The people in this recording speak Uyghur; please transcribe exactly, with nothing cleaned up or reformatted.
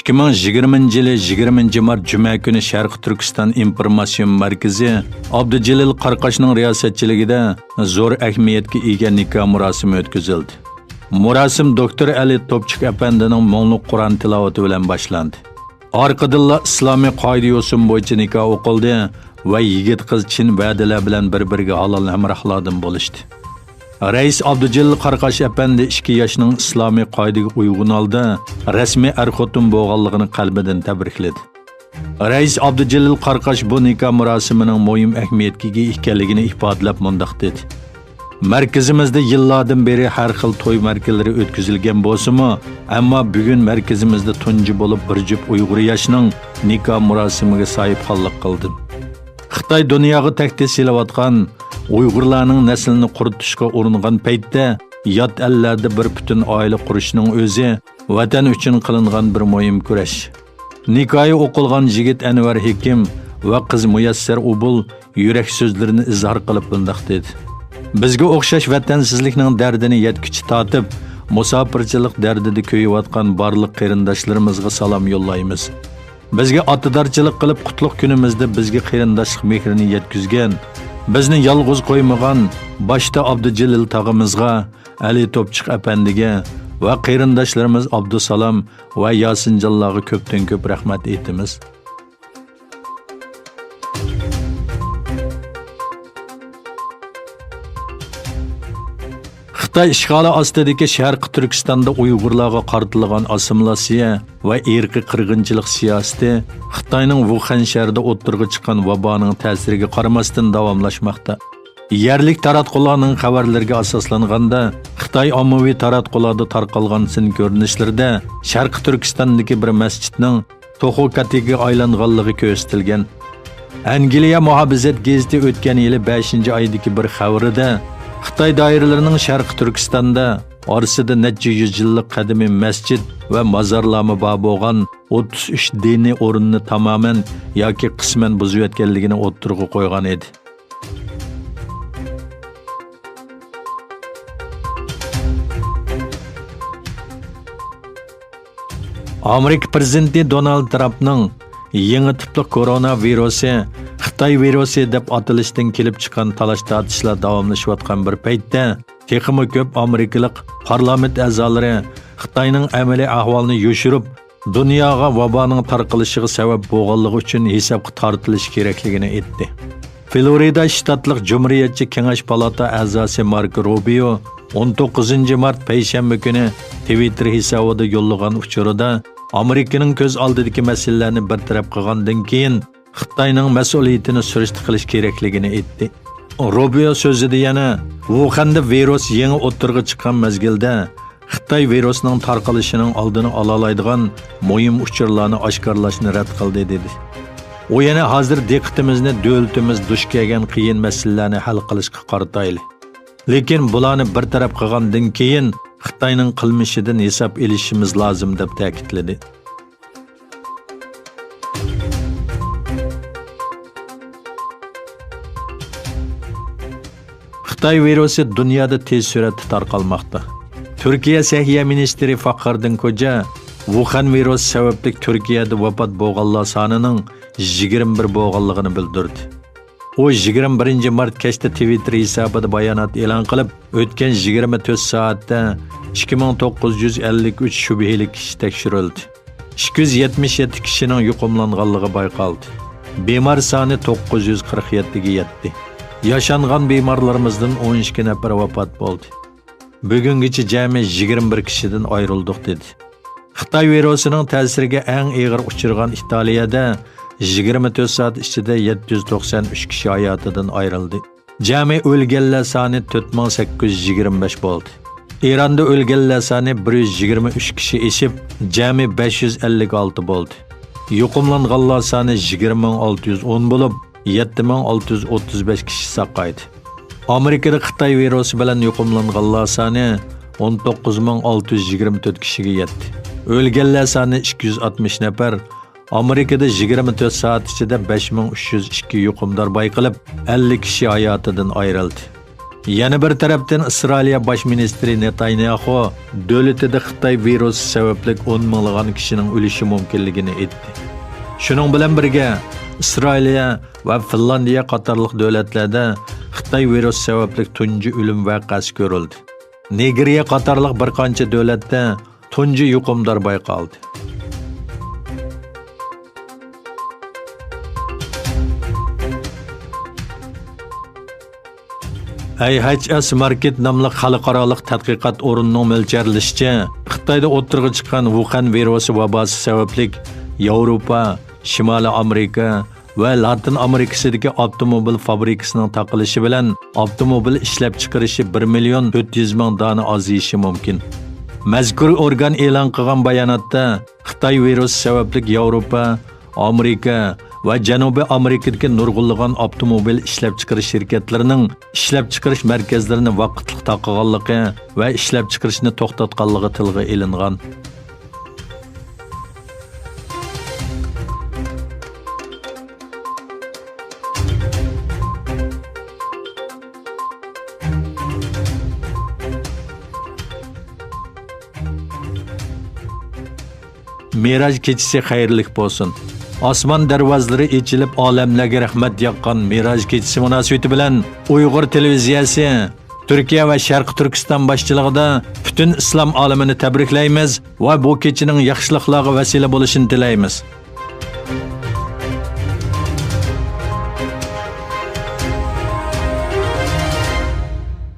ئىككى مىڭ يىگىرمىنچى يىلى يىگىرمىنچى مارت جۈمە كۈنى شەرقىي تۈركىستان ئىنفورماتسىيون مەركىزى ئابدۇجېلىل قاراقاشنىڭ رىياسەتچىلىكىدە زور ئەھمىيەتكە ئىگە نىكاھ مۇراسىمى ئۆتكۈزۈلدى. مۇراسىم دوكتور ئەلى توپچۇق ئەپەندىنىڭ مۇڭلۇق قۇرئان تىلاۋىتى بىلەن باشلاندى. ئارقىدىنلا ئىسلامىي قائىدە-يوسۇن بويىچە نىكاھ ئوقۇلدى ۋە يىگىت-قىز چىن ۋەدىلەر بىلەن بىر-بىرىگە ھالال ھەمراھلاردىن بولۇشتى. رەئىس ئابدۇجېلىل قاراقاش ئەپەندى ئىككى ياشنىڭ ئىسلامىي قائىدىگە ئۇيغۇن ھالدا رەسمىي ئەر-خوتۇن بولغانلىقىنى قەلبىدىن تەبرىكلىدى. رەئىس ئابدۇجېلىل قاراقاش بۇ نىكاھ مۇراسىمىنىڭ مۇھىم ئەھمىيەتكە ئىگە ئىكەنلىكىنى ئىپادىلەپ مۇنداق دېدى: مەركىزىمىزدە يىللاردىن بېرى ھەر خىل توي مەرىكىلىرى ئۆتكۈزۈلگەن بولسىمۇ، ئەمما بۈگۈن مەركىزىمىزدە تۇنجى بولۇپ بىر جۈپ ئۇيغۇر ياشنىڭ نىكاھ مۇراسىمىگە ساھىبخانلىق قىلدىم. خىتاي دۇنياغا تەھدىت سېلىۋاتقان، ئۇيغۇرلارنىڭ نەسلىنى قۇرۇتۇشقا ئۇرۇنغان پەيتتە، يات ئەللەردە بىر پۈتۈن ئائىلە قۇرۇشنىڭ ئۆزى ۋەتەن ئۈچۈن قىلىنغان بىر مۇھىم كۈرەش. نىكاھى ئوقۇلغان يىگىت ئەنۋەر ھېكىم ۋە قىز مۇيەسسەر ئوبۇل يۈرەك سۆزلىرىنى ئىزھار قىلىپ مۇنداق دېدى: بىزگە ئوخشاش ۋەتەنسىزلىكنىڭ دەردىنى يەتكۈچە تارتىپ، مۇساپىرچىلىق دەردىدە كۆيۈۋاتقان بارلىق قېرىنداشلىرىمىزغا سالام يوللايمىز. بىزگە ئاتىدارچىلىق قىلىپ، قۇتلۇق كۈنىمىزدە بىزگە قېرىنداشلىق مېھرىنى يەتكۈزگەن، بىزنى يالغۇز قويمىغان باشتا ئابدۇجېلىل تاغىمىزغا، ئەلى توپچۇق ئەپەندىگە ۋە قېرىنداشلىرىمىز ئابدۇسالام ۋە ياسىنجانلارغا كۆپتىن كۆپ رەھمەت ئېيتىمىز. خىتاي ئىشغالى ئاستىدىكى شەرقىي تۈركىستاندا ئۇيغۇرلارغا قارىتىلغان ئاسسىمىلياتسىيە ۋە ئىرقىي قىرغىنچىلىق سىياسىتى خىتاينىڭ ۋۇخەن شەھىرىدە ئوتتۇرىغا چىققان ۋابانىڭ تەسىرىگە قارىماستىن داۋاملاشماقتا. يەرلىك تاراتقۇلارنىڭ خەۋەرلىرىگە ئاساسلانغاندا، خىتاي ئاممىۋى تاراتقۇلاردا تارقالغان سىن كۆرۈنۈشلىرىدە شەرقىي تۈركىستاندىكى بىر مەسچىتنىڭ توخۇ كاتىكىغا ئايلانغانلىقى كۆرسىتىلگەن. ئەنگلىيە مۇھاپىزەت گېزىتى ئۆتكەن يىلى بەشىنچى ئايدىكى بىر خەۋىرىدە، خىتاي دائىرىلىرىنىڭ شەرقىي تۈركىستاندا ئارىسىدا نەچچە يۈز يىللىق قەدىمىي مەسچىت ۋە مازارلارمۇ بار بولغان ئوتتۇز ئۈچ دىنىي ئورۇننى تامامەن ياكى قىسمەن بۇزۇۋەتكەنلىكىنى ئوتتۇرىغا قويغان ئىدى. ئامېرىكا پىرېزىدېنتى دونالد ترامپنىڭ يېڭى تىپلىق كورونا ۋىرۇسى خىتاي ۋىرۇسى دەپ ئاتىلىشىدىن كېلىپ چىققان تالاش-تارتىشلار داۋاملىشىۋاتقان بىر پەيتتە، تېخىمۇ كۆپ ئامېرىكىلىق پارلامېنت ئەزالىرى خىتاينىڭ ئەمەلىي ئەھۋالىنى يوشۇرۇپ، دۇنياغا ۋابانىڭ تارقىلىشىغا سەۋەب بولغانلىقى ئۈچۈن ھېسابقا تارتىلىشى كېرەكلىكىنى ئېيتتى. فلورىدا شتاتلىق جۇمھۇرىيەتچى كېڭەش پالاتا ئەزاسى ماركو روبىيو ئون توققۇزىنچى مارت پەيشەنبە كۈنى تىۋىتتېر ھېسابىدا يوللىغان ئۇچۇرىدا، ئامېرىكىنىڭ كۆز ئالدىدىكى مەسىلىلەرنى بىر تەرەپ قىلغاندىن كېيىن، خىتاينىڭ مەسئۇلىيىتىنى سۈرۈشتە قىلىش كېرەكلىكىنى ئېيتتى. روبىيو سۆزىدە يەنە، ۋۇخەندە ۋىرۇس يېڭى ئوتتۇرىغا چىققان مەزگىلدە، خىتاي ۋىرۇسنىڭ تارقىلىشىنىڭ ئالدىنى ئالالايدىغان مۇھىم ئۇچۇرلارنى ئاشكارىلاشنى رەت قىلدى، دېدى. ئۇ يەنە، ھازىر دىققىتىمىزنى دۆلىتىمىز دۇچ كەلگەن قىيىن مەسىلىلەرنى ھەل قىلىشقا قارىتايلى. لېكىن بۇلارنى بىر تەرەپ قىلغاندىن كېيىن، خىتاينىڭ قىلمىشىدىن ھېساب ئېلىشىمىز لازىم، دەپ تەكىتلىدى. خىتاي ۋىرۇسى دۇنيادا تېز سۈرئەتتە تارقالماقتا. تۈركىيە سەھىيە مىنىستىرى فاخرىدىن كوجا ۋۇخەن ۋىرۇسى سەۋەبلىك تۈركىيەدە ۋاپات بولغانلار سانىنىڭ يىگىرمە بىر بولغانلىقىنى بىلدۈردى. ئۇ يىگىرمە بىرىنچى مارت كەچتە تىۋىتتېر ھېسابىدا بايانات ئېلان قىلىپ، ئۆتكەن يىگىرمە تۆت سائەتتە ئىككى مىڭ توققۇز يۈز ئەللىك ئۈچ شۈبھىلىك كىشى تەكشۈرۈلدى. ئىككى يۈز يەتمىش يەتتە كىشىنىڭ يۇقۇملانغانلىقى بايقالدى. بىمار سانى توققۇز يۈز قىرىق يەتتىگە يەتتى. ياشانغان بىمارلىرىمىزدىن ئون ئىككى نەپەر ۋاپات بولدى. بۈگۈنگىچە جەمئىي يىگىرمە بىر كىشىدىن ئايرىلدۇق، دېدى. خىتاي ۋىرۇسىنىڭ تەسىرىگە ئەڭ ئېغىر ئۇچرىغان ئىتالىيەدە يىگىرمە تۆت سائەت ئىچىدە يەتتە يۈز توقسان ئۈچ كىشى ھاياتىدىن ئايرىلدى. جەمئىي ئۆلگەنلەر سانى تۆت مىڭ سەككىز يۈز يىگىرمە بەش بولدى. ئىراندا ئۆلگەنلەر سانى بىر يۈز يىگىرمە ئۈچ كىشى ئېشىپ، جەمئىي بەش يۈز ئەللىك ئالتە بولدى. يۇقۇملانغانلار سانى يىگىرمە مىڭ ئالتە يۈز ئون بولۇپ، يەتتە مىڭ ئالتە يۈز ئوتتۇز بەش كىشى ساقايدى. ئامېرىكىدا خىتاي ۋىرۇسى بىلەن يۇقۇملانغانلار سانى ئون توققۇز مىڭ ئالتە يۈز يىگىرمە تۆت كىشىگە يەتتى. ئۆلگەنلەر سانى ئىككى يۈز ئاتمىش نەپەر. ئامېرىكىدا يىگىرمە تۆت سائەت ئىچىدە بەش مىڭ ئۈچ يۈز ئىككى يۇقۇمدار بايقىلىپ، ئەللىك كىشى ھاياتىدىن ئايرىلدى. يەنە بىر تەرەپتىن، ئىسرائىلىيە باش مىنىستىرى نېتانياخۇ دۆلىتىدە خىتاي ۋىرۇسى سەۋەبلىك ئون مىڭلىغان كىشىنىڭ ئۆلۈشى مۇمكىنلىكىنى ئېيتتى. شۇنىڭ بىلەن بىرگە، ئىسرائىلىيە ۋە فىنلاندىيە قاتارلىق دۆلەتلەردە خىتاي ۋىرۇسى سەۋەبلىك تۇنجى ئۆلۈم ۋەقەسى كۆرۈلدى. نىگېرىيە قاتارلىق بىر قانچە دۆلەتتە تۇنجى يۇقۇمدار بايقالدى. ئەي ئېيچ ئېس ماركېت ناملىق خەلقئارالىق تەتقىقات ئورنىنىڭ مۆلچەرلىشىچە، خىتايدا ئوتتۇرىغا چىققان ۋۇخەن ۋىرۇسى ۋاباسى سەۋەبلىك ياۋروپا، شىمالىي ئامېرىكا ۋە لاتىن ئامېرىكىسىدىكى ئاپتوموبىل فابرىكىسىنىڭ تاقىلىشى بىلەن ئاپتوموبىل ئىشلەپچىقىرىشى بىر مىليون تۆت يۈز مىڭ دانە ئازىيىشى مۇمكىن. مەزكۇر ئورگان ئېلان قىلغان باياناتتا، خىتاي ۋىرۇسى سەۋەبلىك ياۋروپا، ئامېرىكا ۋە جەنۇبىي ئامېرىكىدىكى نۇرغۇنلىغان ئاپتوموبىل ئىشلەپچىقىرىش شىركەتلىرىنىڭ ئىشلەپچىقىرىش مەركەزلىرىنى ۋاقىتلىق تاقىغانلىقى ۋە ئىشلەپچىقىرىشنى توختاتقانلىقى تىلغا ئېلىنغان. مىراج كېچىسى خەيرلىك بولسۇن! ئاسمان دەرۋازىلىرى ئېچىلىپ، ئالەملەرگە رەھمەت ياغقان مىراج كېچىسى مۇناسىۋىتى بىلەن ئۇيغۇر تېلېۋىزىيەسى تۈركىيە ۋە شەرقىي تۈركىستان باشچىلىقىدا پۈتۈن ئىسلام ئالىمىنى تەبرىكلەيمىز ۋە بۇ كېچىنىڭ ياخشىلىقلارغا ۋەسىلە بولۇشىنى تىلەيمىز.